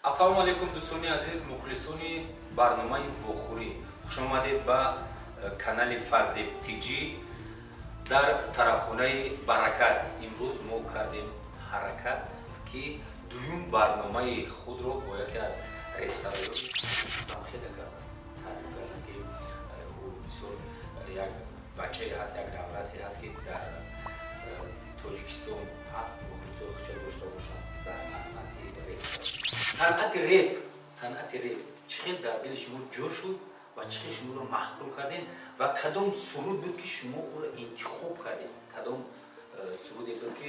Ассалому алайкум, дӯстони азиз, мухлисони барномаи «Вохӯрӣ». Хушомадед ба канали Фарзиб Тҷи дар тарабхонаи «Баракат». Имрӯз мо кардем ҳаракат, ки дуюм барномаи худро бо яке аз репсароён хеле таъриф кардам, ки ӯ бисёр як бачае ҳаст, як наврасе ҳаст, ки дар Тоҷикистон ҳаст, мухлисои худша дошта бошанд дар санъати реп. Санъати реп чӣ хел дар дили шумо ҷо шуд ва чӣ хел шуморо маъқул кардем ва кадом суруд буд, ки шумо ӯро интихоб кардед? Кадом суруде буд, ки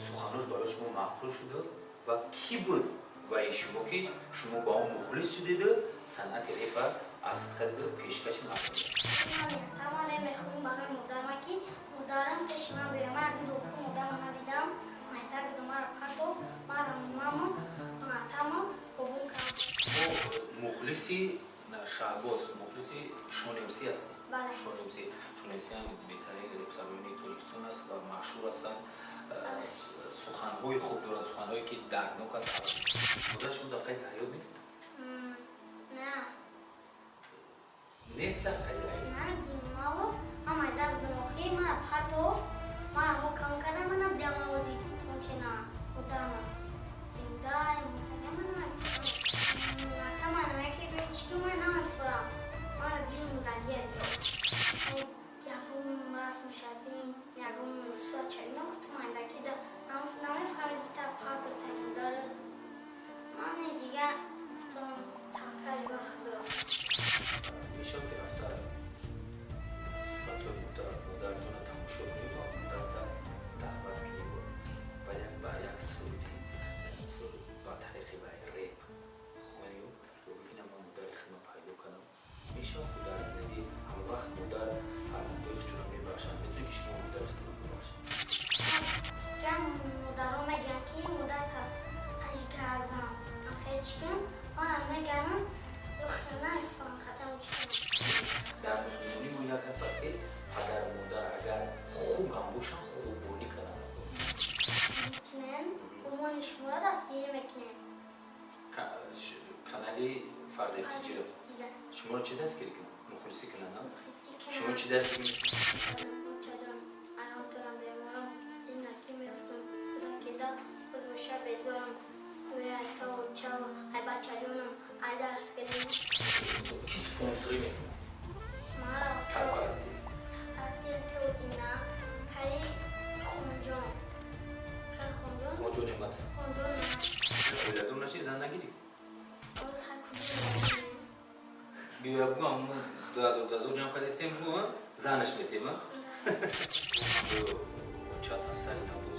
суханош барои шумо маъқул шуду ва кӣ буд ваи шумо, ки шумо ба он мухлис шудеду санъати репа аз хадиду пешкаши мардум? Тамом мехоҳем барои модарма, ки модарам пеши ман биёяд. Ман ду модарам надидам. Майда маро партофт, мара маму атаму бобум кардам. Мухлиси Шаҳбоз, мухлиси Шонемсӣ ҳастем. Бале. Шонемсӣ, Шонемсӣ ҳам беҳтарин репсароёни Тоҷикистон аст ва машҳур ҳастанд. Суханҳои хуб дорад, суханҳое, ки дарднок аст. Модар шумо дар қайди ҳаёт нест? На. Нест дар қайди ҳаёт? Намедонам. Ман майда будам, охир мара партофт, мара мо кам кардам. Ман надидам ози ончена модарма зинда мутага. Ман намефурам. Атама намеки гӯи чӣ ки ман намефурам. Мара дил мудагия ягон расм шавин, ягон сурат шавин. Охир майдаки да намефаҳмед, ки та партофта модари ман. Дигар гуфтам, таваккал ба Худо. Мешавад, ки рафта суратҳои модарҷона тамошо кунӣ ва модарта даъват кунӣ ба як суруди ба тариқи ба реп хонию бигӯ, ман модари худро пайдо кардам? Мешавад, ки дар зиндагӣ ҳамвақт модар фарзандои худшонро мебахшанд. Метавонед, ки шумо модари худро бибахшед? Ҷам модаро мегӯянд, ки модарта гап зан, хеле чӣ кун. Манам меганам, духтар намефаҳмам хатам чӣ кунам. Дар мусулмонӣ мо як гап аст, ки падару модар агар хуб ҳам бошанд, хубонӣ кардан. Мекунем, умони шуморо дастгирӣ мекунем. Канали Фарди Тиҷиро шуморо чӣ дастгирӣ кунад? Мухлисӣ кунад? Шумо чӣ дастгирӣ? Чаҷон, аёнтонам беморам, зиндагӣ меёфтам, худо кида боз безорам, дури айтаву чаву ай бачаҷонам ай дарс кардем. Ки спонсорӣ мекунад? Мара? Сарпарастӣ. Сарпарастӣ ки Дина каи Хунҷон, каи Хунҷон. Хонҷон Неъматов. Хунҷон. Оиладор наши, зан нагирифт? Биёя, бугӯ, ҳамун 2000, 2000 ҷамъ кардастем, бугӯ, занаш метем. Чат асари набуд.